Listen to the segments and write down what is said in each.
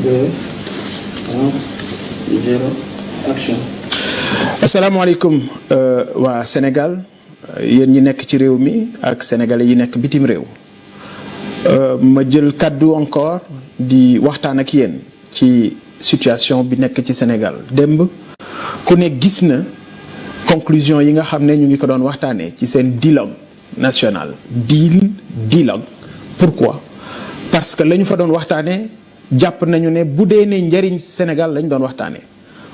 2, 1, 0, action. asalaamaaleykum waa Sénégal yéen ñi nekk ci réew mi ak sénégalais yi nekk bitim réew ma jël kàddu encore di waxtaan ak yéen ci situation bi nekk ci Sénégal démb ku ne gis na conclusion yi nga xam ne ñu ngi ko doon waxtaanee ci seen dialogue national dialogue pourquoi parce que la ñu fa doon waxtaanee jàpp nañu ne bu dee ne njariñ Sénégal lañ doon waxtaanee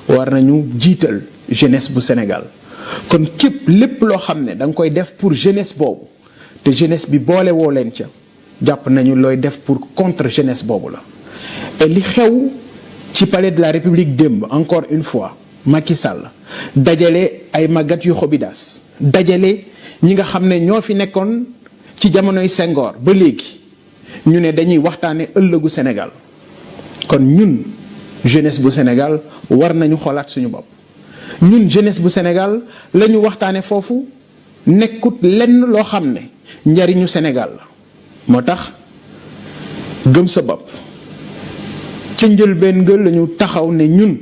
war nañu jiital jeunesse bu Sénégal kon képp lépp loo xam ne da nga koy def pour jeunesse boobu te jeunesse bi boole woo leen ca jàpp nañu looy def pour contre jeunesse boobu la. et li xew ci palais de la République démb encore une fois Macky Sall dajale ay màggat yu xobidaas dajale ñi nga xam ne ñoo fi nekkoon ci jamonoy Senghor ba léegi ñu ne dañuy waxtaane ëllëgu Sénégal kon ñun jeunesse bu Sénégal war nañu xoolaat suñu bopp ñun jeunesse bu Sénégal la ñu waxtaane foofu nekkut lenn loo xam ne njariñu Sénégal la moo tax gëm sa bopp ca njëlbeen nga la ñu taxaw ne ñun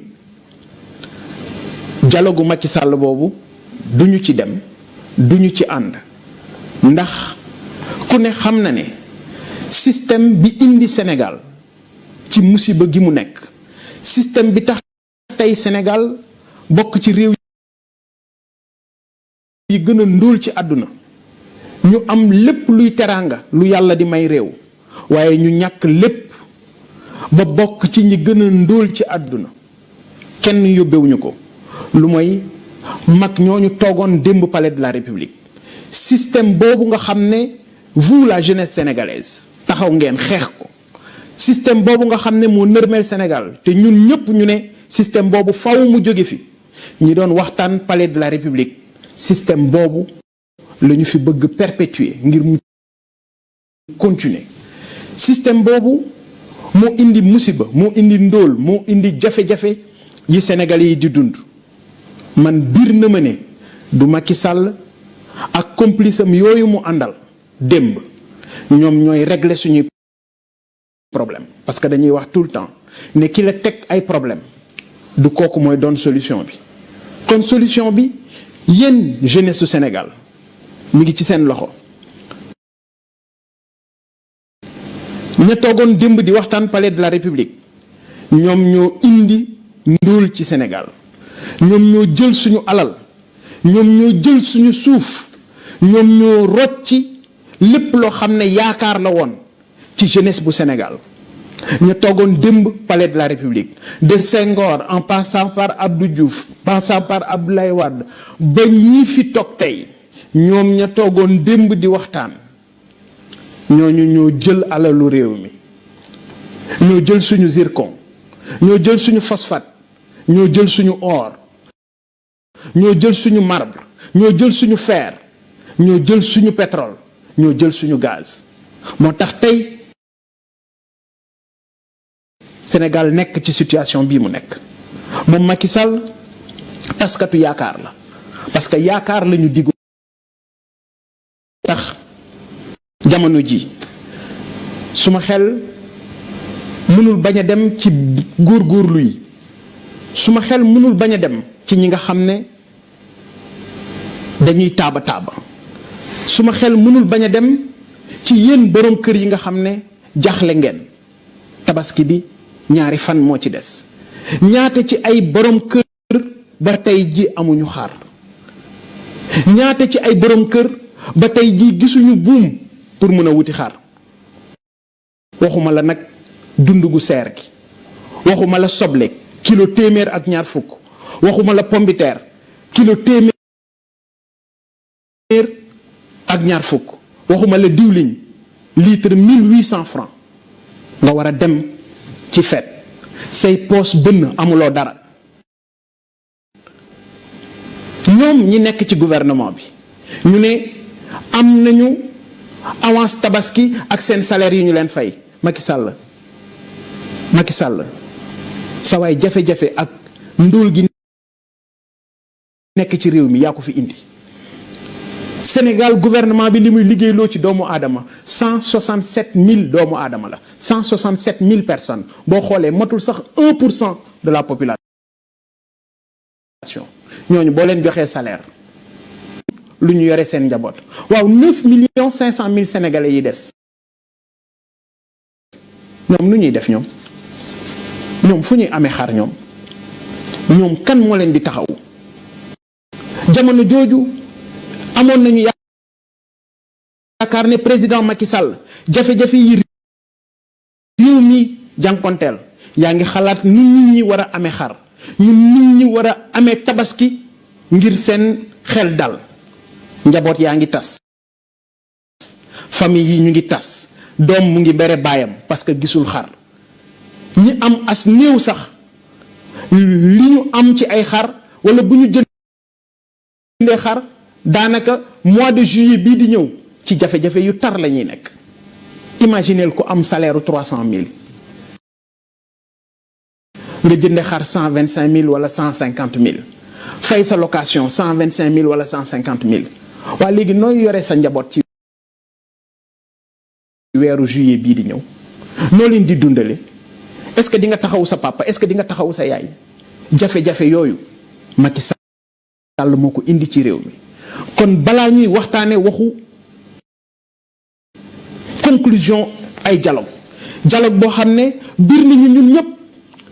dialogue Macky Sall boobu duñu ci dem duñu ci ànd ndax ku ne xam na ne système bi indi Sénégal ci musiba gi mu nekk système bi tax tey Sénégal bokk ci réew yi gën a ndóol ci àdduna ñu am lépp luy teraanga lu yàlla di may réew waaye ñu ñàkk lépp ba bokk ci ñi gën a ndóol ci àdduna kenn yóbbewuñu ko lu mooy mag ñooñu toogoon démb palais de la République système boobu nga xam ne vous la jeunesse sénégalaise taxaw ngeen xeex ko système boobu nga xam ne moo nërmeel Sénégal te ñun ñëpp ñu ne système boobu faw mu jóge fi ñi doon waxtaan palais de la République système boobu la ñu fi bëgg perpétuer ngir mu continuer système boobu moo indi musiba moo indi ndóol moo indi jafe-jafe yi Sénégalais yi di dund man biir na ma ne du Macky Sall ak complice am yooyu mu àndal démb ñoom ñooy régler suñuy problème parce que dañuy wax tout le temps ne ki la teg ay problème du kooku mooy doon solution bi kon solution bi yéen jeunesse su Sénégal mi ngi ci seen loxo ña toogoon démb di waxtaan palais de la République ñoom ñoo indi ndóol ci Sénégal ñoom ñoo jël suñu alal ñoom ñoo jël suñu suuf ñoom ñoo rocci lépp loo xam ne yaakaar la woon ci jeunesse bu Sénégal ñu toogoon démb palais de la République de Senghor en passant par Abdou Diouf passant par Abdoulaye Wade ba ñii fi toog tey ñoom ña toogoon démb di waxtaan ñooñu ñoo jël alalu réew mi ñoo jël suñu zircon ñoo jël suñu phosphate ñoo jël suñu or ñoo jël suñu marbre ñoo jël suñu fer ñoo jël suñu pétrole ñoo jël suñu gaz moo tax tey Sénégal nekk ci situation bii mu nekk moom Macky Sall taskatu yaakaar la parce que yaakaar la ñu diggu tax jamono ji suma xel mënul bañ a dem ci góorgóorlu yi suma xel mënul bañ a dem ci ñi nga xam ne dañuy taaba suma xel mënul bañ a dem ci yéen borom kër yi nga xam ne jaaxle ngeen tabaski bi ñaari fan moo ci des ñaata ci ay borom kër ba tey ji amuñu xar ñaata ci ay borom kër ba tey ji gisuñu buum pour mën a wuti xar waxuma la nag dund gu seer gi waxuma la soble kilo téeméer ak ñaar fukk waxuma la pombiteer kilo téeméer ak ñaar fukk waxuma la diwliñ litre 1800 francs nga war a dem ci fet say poos bënn amuloo dara ñoom ñi nekk ci gouvernement bi ñu ne am nañu avance tabaski ak seen salaire yi ñu leen fay Macky Sall sa waay jafe-jafe ak ndóol gi nekk ci réew mi yaa ko fi indi Sénégal gouvernement bi li muy liggéeyloo ci doomu aadama 167 000 doomu aadama la 167 000 personnes boo xoolee matul sax 1% de la population ñooñu boo leen joxee salaire lu ñu yore seen njaboot waaw 9 500 000 sénégalais yi des ñoom nu ñuy def ñoom fu ñuy amee xar ñoom kan moo leen di taxaw jamono jooju amoon nañu yaakaar ne président Macky Sall jafe-jafe yi réew mi jànkonteel yaa ngi xalaat nu nit ñi war a amee xar ñu nit ñi war a amee tabaski ngir seen xel dal njaboot yaa ngi tas famille yi ñu ngi tas doom mu ngi mbere baayam parce que gisul xar ñi am as néew sax li ñu am ci ay xar wala bu ñu jëndee xar daanaka mois de juillet bii di ñëw ci jafe-jafe yu tar la ñuy nekk. imagineel ko am salaire u 300 000 nga jënde xar 125 000 wala 150 000 fay sa location 125 000 wala 150 000 waa léegi nooy yore sa njaboot ci weeru juillet bii di ñëw noo leen di dundale est-ce que di nga taxawu sa papa est-ce que di nga taxawu sa yaay jafe-jafe yooyu Macky Sall moo ko indi ci réew mi kon balaa ñuy waxtaane waxu conclusion ay dialogue boo xam ne biir nañu ñun ñëpp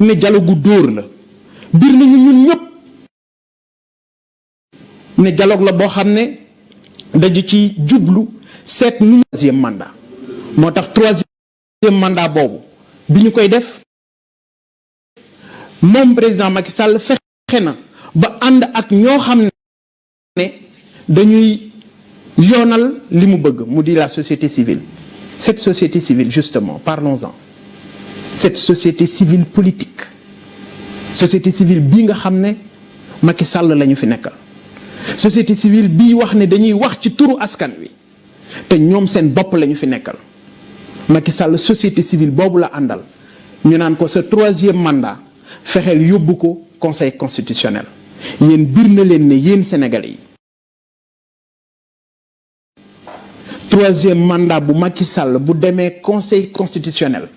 ne dialogue gu dóor la biir nañu ñun ñëpp ne dialogue la boo xam ne dañu ci jublu seet nu troisième mandat moo tax troisième mandat boobu bi ñu koy def moom président Macky Sall fexe na ba ànd ak ñoo xam ne dañuy yoonal li mu bëgg mu di la société civile. Cette société civile, justement, parlons-en. Cette société civile politique. Société civile bii nga xam ne Macky Sall la ñu fi nekkal. Société civile bii wax ne dañuy wax ci turu askan wi te ñoom seen bopp la ñu fi nekkal. Macky Sall société civile boobu la àndal ñu naan ko sa troisième mandat fexeel yóbbu ko conseil constitutionnel yéen bir na leen ne yéen sénégalais yi. troisième mandat bu Macky Sall bu demee conseil constitutionnel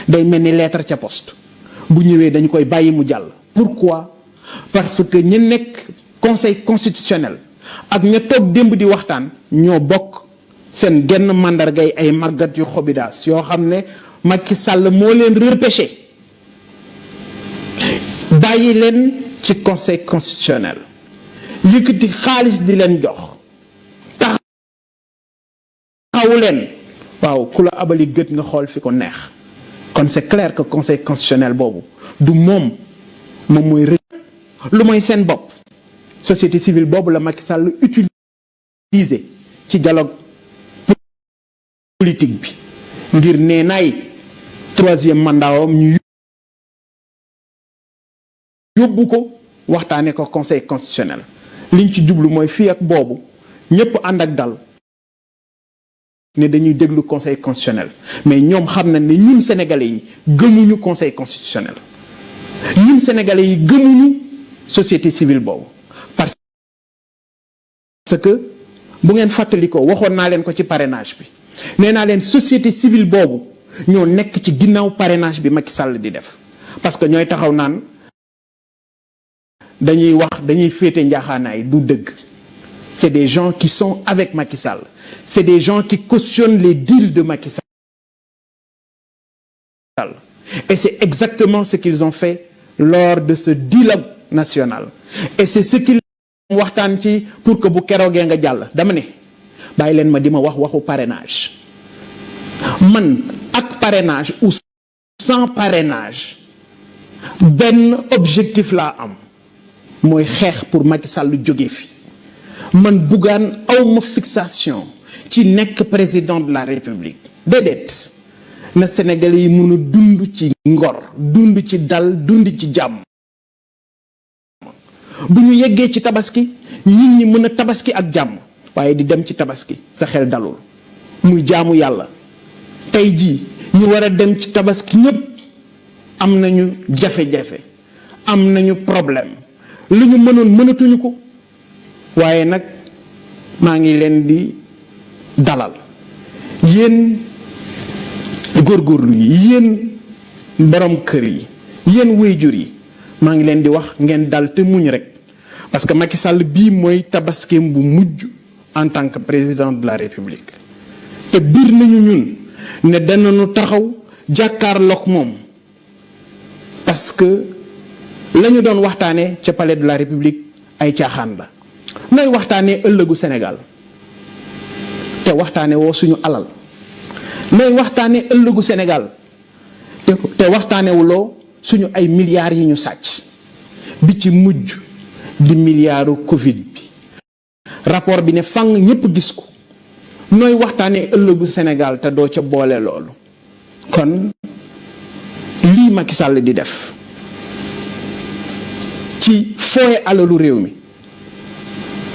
day mel ni lettre ca poste bu ñëwee dañu koy bàyyi mu jàll. pourquoi parce que ñi nekk conseil constitutionnel ak ña toog démb di waxtaan ñoo bokk seen genn màndargay ay màggat yu xobidaas yoo xam ne Macky Sall moo leen repêché bàyyi leen ci conseil constitutionnel yëkkati xaalis di leen jox. leen waaw ku la abali gët nga xool fi ko neex kon c'est clair que conseil constitutionnel boobu du moom mooy lu mooy seen bopp société civile boobu la Macky Sall utilisé ci dialogue politique bi ngir nee naay troisième mandat am ñu yóbbu ko waxtaane ko conseil constitutionnel liñ ci jublu mooy fii ak boobu ñépp ànd ak dal ne dañuy déglu conseil constitutionnel mais ñoom xam na ne ñun sénégalais yi gëmuñu conseil constitutionnel ñun sénégalais yi gëmuñu société civile boobu parce que bu ngeen fàttalikoo waxoon naa leen ko ci parrainage bi nee naa leen société civile boobu ñoo nekk ci ginnaaw parrainage bi Macky Sall di def parce que ñooy taxaw naan dañuy wax dañuy féete njaaxaanaay du dëgg. C'est des gens qui sont avec Macky Sall. C'est des gens qui cautionnent les deals de Macky Sall. Et c'est exactement ce qu'ils ont fait lors de ce dialogue national. Et c'est ce qu'ils ont waxtaan ci pour que bu keroogee nga jàll dama ne bàyyi leen ma di ma wax waxu parrainage man ak parrainage ou sans parrainage benn objectif laa am mooy xeex pour Macky Sall jóge fi. man Bougane awma fixation ci nekk président de la république déedéet na Sénégalais yi mën a dund ci ngor dund ci dal dund ci jàmm bu ñu yeggee ci tabaski nit ñi mën a tabaski ak jàmm waaye di dem ci tabaski sa xel dalul muy jaamu yàlla tey jii ñu war a dem ci tabaski ñépp am nañu jafe-jafe am nañu problème lu ñu mënoon mënatuñu ko waaye nag maa ngi leen di dalal yéen góorgóorlu yi yéen borom kër yi yéen waajur yi maa ngi leen di wax ngeen dal te muñ rek parce que Macky Sall bii mooy tabaskeem bu mujj en tant que président de la République te biir nañu ñun ne danañu taxaw jàkkaarloog moom parce que la ñu doon waxtaanee ca palais de la République ay caaxaan la nooy waxtaanee ëllëgu Sénégal te waxtaanee woo suñu alal nooy waxtaanee ëllëgu Sénégal te waxtaanewuloo suñu ay milliards yi ñu sàcc bi ci mujj di milliardu Covid bi rapport bi ne fang ñépp gis ko nooy waxtaanee ëllëgu Sénégal te doo ca boole loolu kon lii Macky Sall di def ci fooye alalu réew mi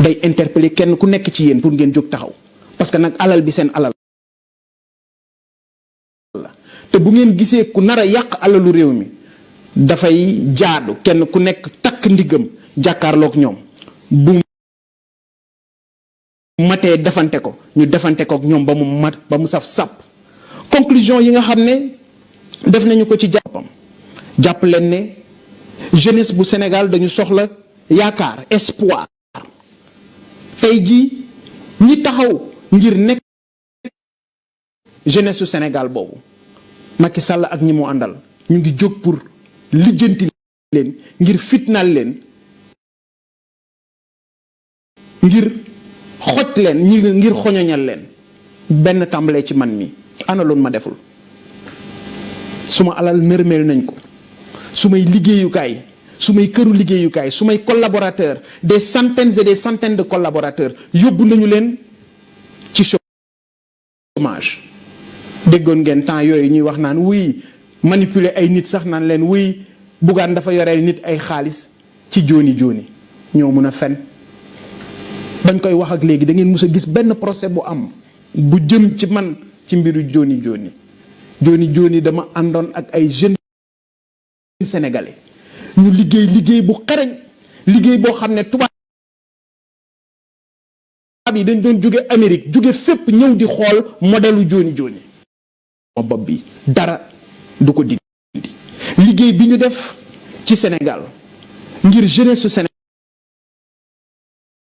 day interpeller kenn ku nekk ci yéen pour ngeen jóg taxaw parce que nag alal bi seen alal la te bu ngeen gisee ku nar a yàq alalu réew mi dafay jaadu kenn ku nekk takk ndiggam jàkkaarloog ñoom bu matee defante ko ñu defante kook ñoom ba mu mat ba mu saf sàpp conclusion yi nga xam ne def nañu ko ci jàppam jàpp leen ne jeunesse bu Sénégal dañu soxla yaakaar espoir tey jii ñi taxaw ngir nekk jeunesse su Sénégal boobu Macky Sall ak ñi mu àndal ñu ngi jóg pour lijjanti leen ngir fitnaal leen ngir xoj leen ngir xoñoñal leen benn tàmbalee ci man mi ana loon ma deful suma alal nërmeel nañ ko sumay liggéeyukaay sumay këru liggéeyukaay sumay collaborateurs des centaines et des centaines de collaborateurs yóbbu nañu leen ci chômage déggoon ngeen temps yooyu ñuy wax naan wuy manipuler ay nit sax naan leen wuy Bougane dafa yoreel nit ay xaalis ci jooni ñoo mun a fen bañ koy wax ak léegi da ngeen mus a gis benn procès bu am bu jëm ci man ci mbiru jooni dama àndoon ak ay jeunes sénégalais ñu liggéey bu xarañ liggéey boo xam ne tubaab yi dañ doon jóge Amérique jóge fépp ñëw di xool modèlu jooni bopp bi dara du ko dindi liggéey bi ñu def ci Sénégal ngir jeunesse su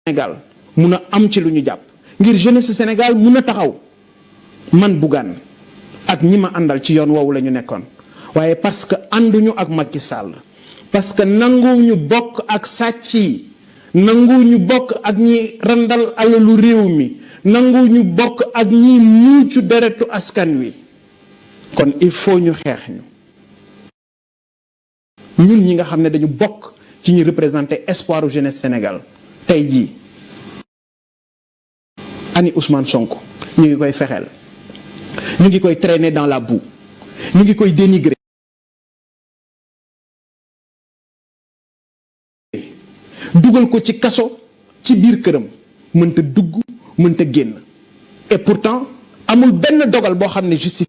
Sénégal mun a am ci lu ñu jàpp ngir jeunesse su Sénégal mun a taxaw man Bougane ak ñi ma àndal ci yoon woowu la ñu nekkoon waaye parce que ànduñu ak Macky Sall parce que nanguwuñu bokk ak sàcc yi nanguwuñu bokk ak ñi randal alalu réew mi nanguwuñu bokk ak ñi muucu deretu askan wi kon il faut ñu xeex ñun ñi nga xam ne dañu bokk ci ñi représenter espoiru jeunesse Sénégal tey jii ani Ousmane Sonko ñu ngi koy fexeel ñu ngi koy traîner dans la boue ñu ngi koy dénigrer dugal ko ci kaso ci biir këram mënta dugg mënta génn et pourtant amul benn dogal boo xam ne justifié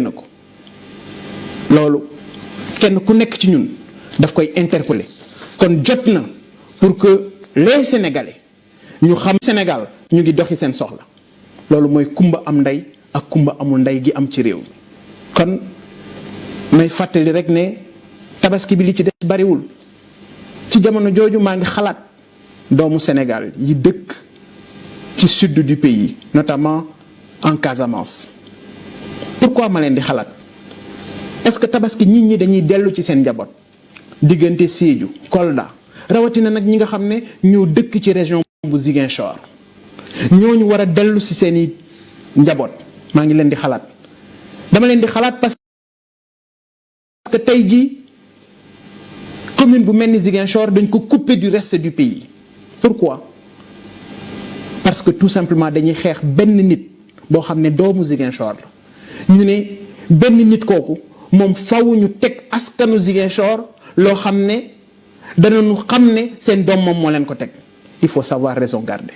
na ko loolu kenn ku nekk ci ñun daf koy interpeller kon jot na pour que les Sénégalais ñu xam Sénégal ñu ngi doxi seen soxla loolu mooy kumba am ndey ak kumba amul ndey gi am ci réew mi kon may fàttali rek ne tabaski bi li ci des bariwul ci jamono jooju maa ngi xalaat doomu Sénégal yi dëkk ci sud du pays notamment en Casamance pourquoi ma leen di xalaat parce que tabaski nit ñi dañuy dellu ci seen njaboot diggante Sédhiou Kolda rawatina nag ñi nga xam ne ñoo dëkk ci région bu Ziguinchor ñooñu war a dellu ci seeni njaboot maa ngi leen di xalaat dama leen di xalaat parce que tey jii commune bu mel ni Ziguinchor dañ ko couper du reste du pays pourquoi parce que tout simplement dañuy xeex benn nit boo xam ne doomu Ziguinchor la ñu ne benn nit kooku moom faw ñu teg askanu Ziguinchor loo xam ne danañu xam ne seen doom moom moo leen ko teg il faut savoir raison garder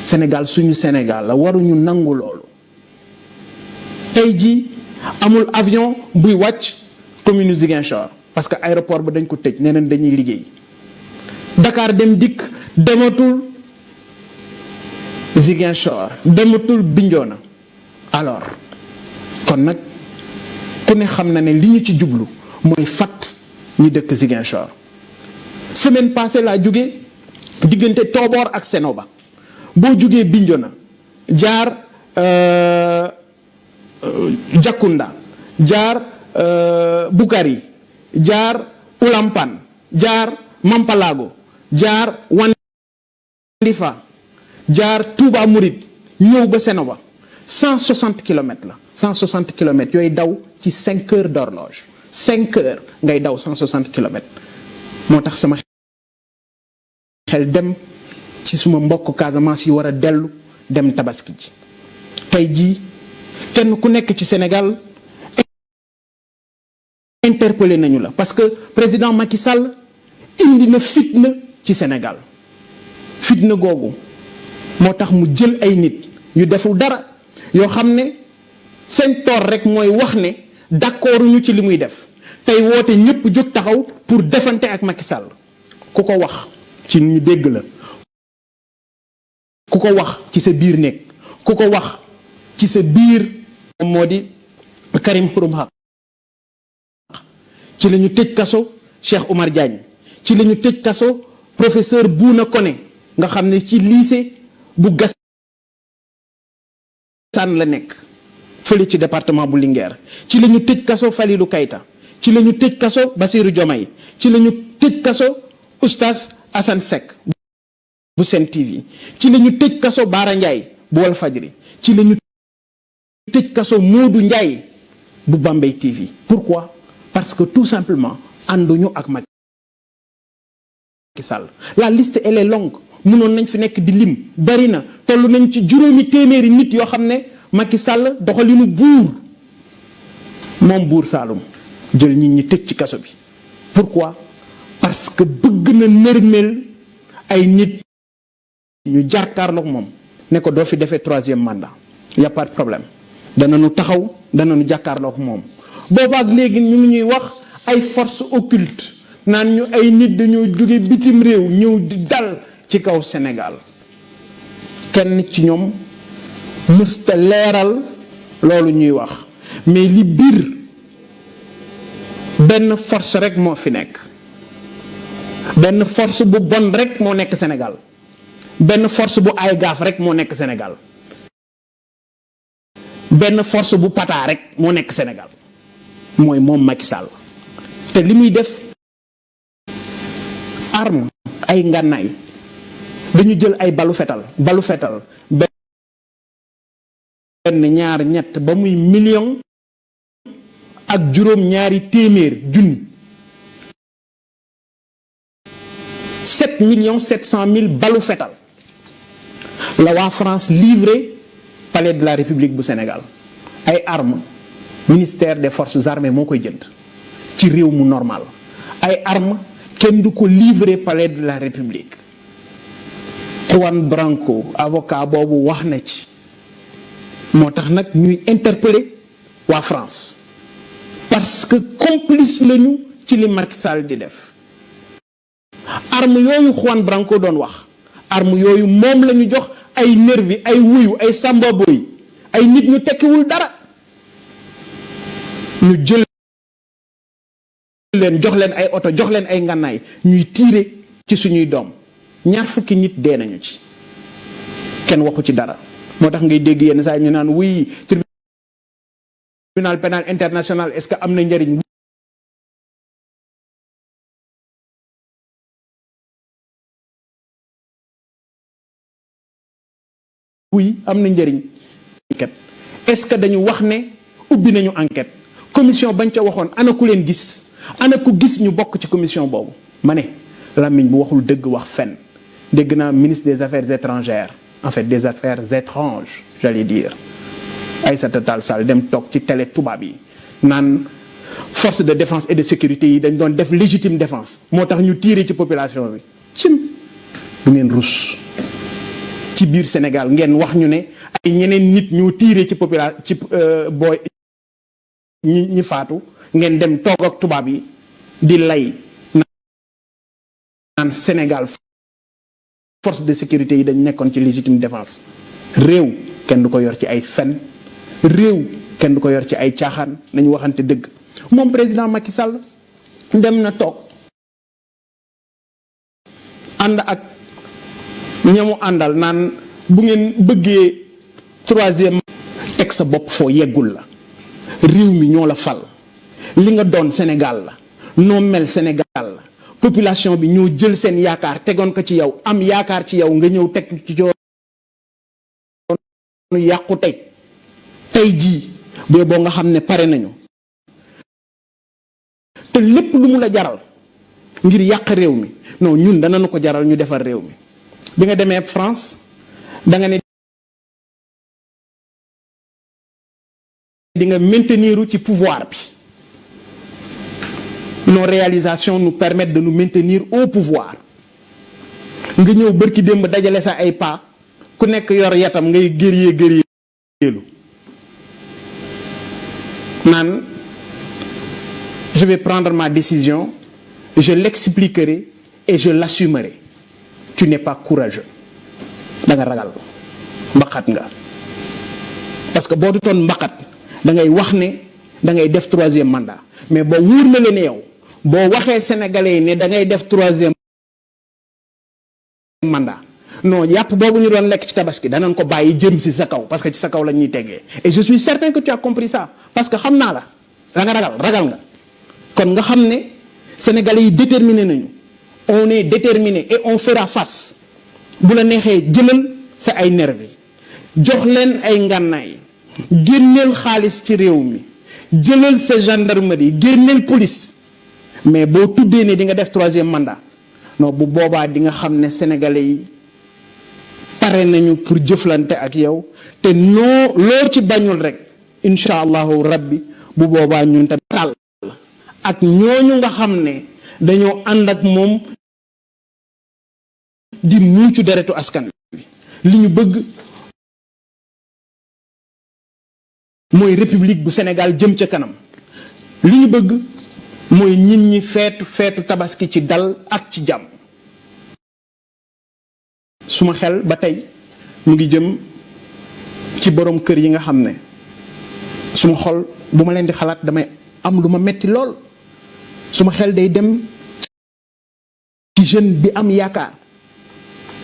Sénégal suñu Sénégal la waruñu nangu loolu tey jii amul avion buy wàcc commune Ziguinchor parce que aéroport ba dañ ko tëj nee nañ dañuy liggéey Dakar dem dikk dematul Ziguinchor, dematul Bignona. Alors kon nag ku ne xam na ne li ñu ci jublu mooy fat ñi dëkk Ziguinchor. Semaine passée laa jóge diggante Tobor ak Sénoba boo jógee Bignona jaar Jakunda jaar Bukari jaar Ulampan jaar Mampalago jaar Wandifa jaar Touba Mouride ñëw ba Sénoba 160 kilomètres la 160 kilomètres yooyu daw ci 5 heures d'horloge 5 heures ngay daw 160 kilomètres moo tax sama xel dem ci suma mbokk Casamance yi war a dellu dem tabaski ji tey jii kenn ku nekk ci Sénégal interpellé nañu la parce que président Macky Sall indi na fitna ci Sénégal fitna googu moo tax mu jël ay nit yu deful dara yoo xam ne seen toor rek mooy wax ne d'accord ñu ci li muy def tey woote ñépp jóg taxaw pour defante ak Macky Sall ku ko wax ci ñu dégg la ku ko wax ci sa biir néeg ku ko wax ci sa biir moo di Karim Xurum Xaq ci la ñu tëj kaso Cheikh Oumar Diagne ci la ñu tëj kaso professeur Bouna Koné nga xam ne ci lycée bu Gassane la nekk fële ci département bu Linguère ci la ñu tëj kaso Falilou Keita ci la ñu tëj kaso Bassirou Diomaye ci la ñu tëj kaso Oustaz Assane Seck bu Sen TV ci la ñu tëj kaso Bara Ndiaye bu Walfadjri ci la ñu tëj kaso Modou Ndiaye bu Bambey TV. Pourquoi? Parce que tout simplement ànduñu ak Macky Sall. La liste elle est longue mënoon nañ fi nekk di lim bari na toll nañ ci juróomi téeméeri nit yoo xam ne Macky Sall doxalinu buur moom buur Saalum jël nit ñi tëj ci kaso bi. Pourquoi? Parce que bëgg na nërmeel ay nit ñu jàkkaarloog moom ne ko doo fi defee 3e mandat y a pas de problème danañu taxaw danañu jàkkaarloog moom. boobaak léegi ñu ngi ñuy wax ay force occulte naan ñu ay nit dañoo jóge bitim réew ñëw di dal ci kaw Sénégal kenn ci ñoom mësta leeral loolu ñuy wax mais li biir benn force rek moo fi nekk benn force bu bon rek moo nekk Sénégal benn force bu ay gaaf rek moo nekk Sénégal benn force bu pataa rek moo nekk Sénégal mooy moom Macky Sall te li muy def arme ay ngànnaay dañu jël ay balu fetal benn ñaar ñett ba muy million ak juróom ñaari téeméer junni 7,7 000 balu fetal la waa France livré palais de la République bu Sénégal ay armes ministère des forces armées moo koy jënd ci réew mu normal ay armes kenn du ko livrer palais de la République. Juan Branco avocat boobu wax na ci moo tax nag ñuy interpeller waa France parce que complice lañu ci li Macky Sall di def. arme yooyu Juan Branco doon wax arme yooyu moom la ñu jox ay nervi ay wuyu ay sambaboy ay nit ñu tekkiwul dara ñu jël leen jox leen ay oto jox leen ay ngànnaay ñuy tiire ci suñuy doom 20 nit dee nañu ci kenn waxu ci dara moo tax ngay dégg yenn saa ñu naan wuy tribunal pénal international est-ce que am na njariñ oui am na njëriñ enquête est-ce que dañu wax ne ubbi nañu enquête commission bañ ca waxoon ana ku leen gis ana ku gis ñu bokk ci commission boobu ma ne làmmiñ bu waxul dëgg wax fen dégg naa ministre des affaires étrangères en fait des affaires étranges j'allais dire Aïssata Tall Sall dem toog ci télé tubaab yi naan force de défense et de sécurité yi dañ doon def légitime défense moo tax ñu tiire ci population bi cim du ngeen rus ci biir Sénégal ngeen wax ñu ne ay ñeneen nit ñoo tiire ci population ci booy ñi faatu ngeen dem toog ak tubaab yi di lay naan Sénégal force de sécurité yi dañ nekkoon ci légitime défense. réew kenn du ko yor ci ay fen, réew kenn du ko yor ci ay caaxaan, nañu waxante dëgg. moom président Macky Sall dem na toog ànd ak ñamu àndal naan bu ngeen bëggee troisième teg sa bopp foo yeggul la. réew mi ñoo la fal, li nga doon Sénégal la, noo mel Sénégal la, population bi ñoo jël seen yaakaar tegoon ko ci yow, am yaakaar ci yow nga ñëw teg ci yoonu yàqu tey jii boo nga xam ne pare nañu te lépp lu mu la jaral ngir yàq réew mi non ñun danañu ko jaral ñu defar réew mi. bi nga demee France da nga ne di nga maintenir ci pouvoir bi. Nos réalisations nous permettent de nous maintenir au pouvoir. nga ñëw bërki démb dajale sa ay pas ku nekk yor yatam ngay gëryeelu naan je vais prendre ma décision, je l'expliquerai et je l'assumerai. Tu n'es pas courageux. da nga ragal mbaxat nga parce que boo du toon mbaxat da ngay wax ne da ngay def troisième mandat mais boo wóor na leen yow boo waxee sénégalais yi ne da ngay def troisième mandat non yàpp boobu ñu doon lekk ci tabaski danañ ko bàyyi jëm si sa kaw parce que ci sa kaw la ñuy teggee. Et je suis certain que tu as compris ça parce que xam naa la da nga ragal nga kon nga xam ne sénégalais yi déterminé nañu. On est déterminé et on fera face. bu la neexee jëlal sa ay nervi jox leen ay ngànnaay génneel xaalis ci réew mi jëlal sa gendarmerie génneel police mais boo tuddee ne di nga def troisième mandat non bu boobaa di nga xam ne sénégalais yi pare nañu pour jëflante ak yow te loo ci bañul rek incha allahu rabbi bu boobaa ñun tamit taal ak ñooñu nga xam ne dañoo ànd ak moom di muucu deretu askan wi. li ñu bëgg mooy république bu Sénégal jëm ca kanam li ñu bëgg mooy nit ñi feetu tabaski ci dal ak ci jàmm. suma xel ba tey mu ngi jëm ci borom kër yi nga xam ne suma xol bu ma leen di xalaat damay am lu ma metti lool. suma xel day dem ci jeune bi am yaakaar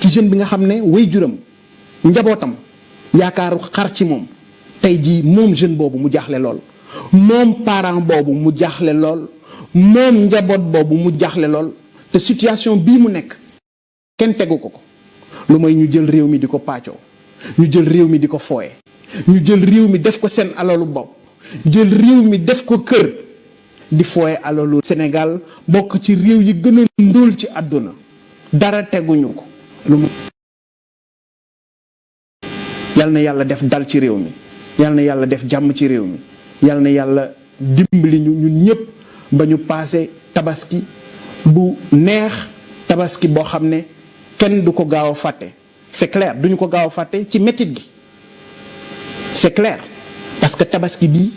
ci jeune bi nga xam ne waajuram njabootam yaakaaru xar ci moom tey jii moom jeune boobu mu jaaxle lool moom parent boobu mu jaaxle lool moom njaboot boobu mu jaaxle lool te situation bii mu nekk kenn tegu ko lu mooy ñu jël réew mi di ko pàccoo ñu jël réew mi di ko fooye ñu jël réew mi def ko seen alalu bopp jël réew mi def ko kër di fooye alalu Sénégal bokk ci réew yi gën a ndóol ci àdduna dara teguñu ko lu mu yal na yàlla def dal ci réew mi yal na yàlla def jàmm ci réew mi yal na yàlla dimbali ñu ñun ñëpp ba ñu paase tabaski bu neex tabaski boo xam ne kenn du ko gaaw a fàtte. C'est clair duñu ko gaaw a fàtte ci métit gi c'est clair parce que tabaski bii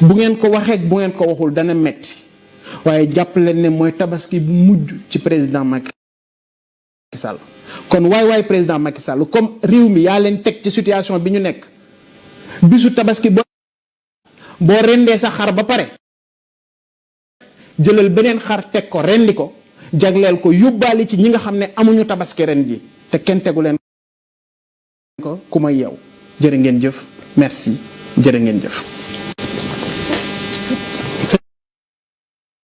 bu ngeen ko waxee bu ngeen ko waxul dana metti waaye jàpp leen ne mooy tabaski bu mujj ci président Macky Sall. kon waay président Macky Sall comme réew mi yaa leen teg ci situation bi ñu nekk bisu tabaski boo rendee sa xar ba pare jëlal beneen xar teg ko rendi ko jagleel ko yóbbaale ci ñi nga xam ne amuñu tabaski ren ji te kenn tegu leen ko ku may yow jërë ngeen jëf merci jërë ngeen jëf.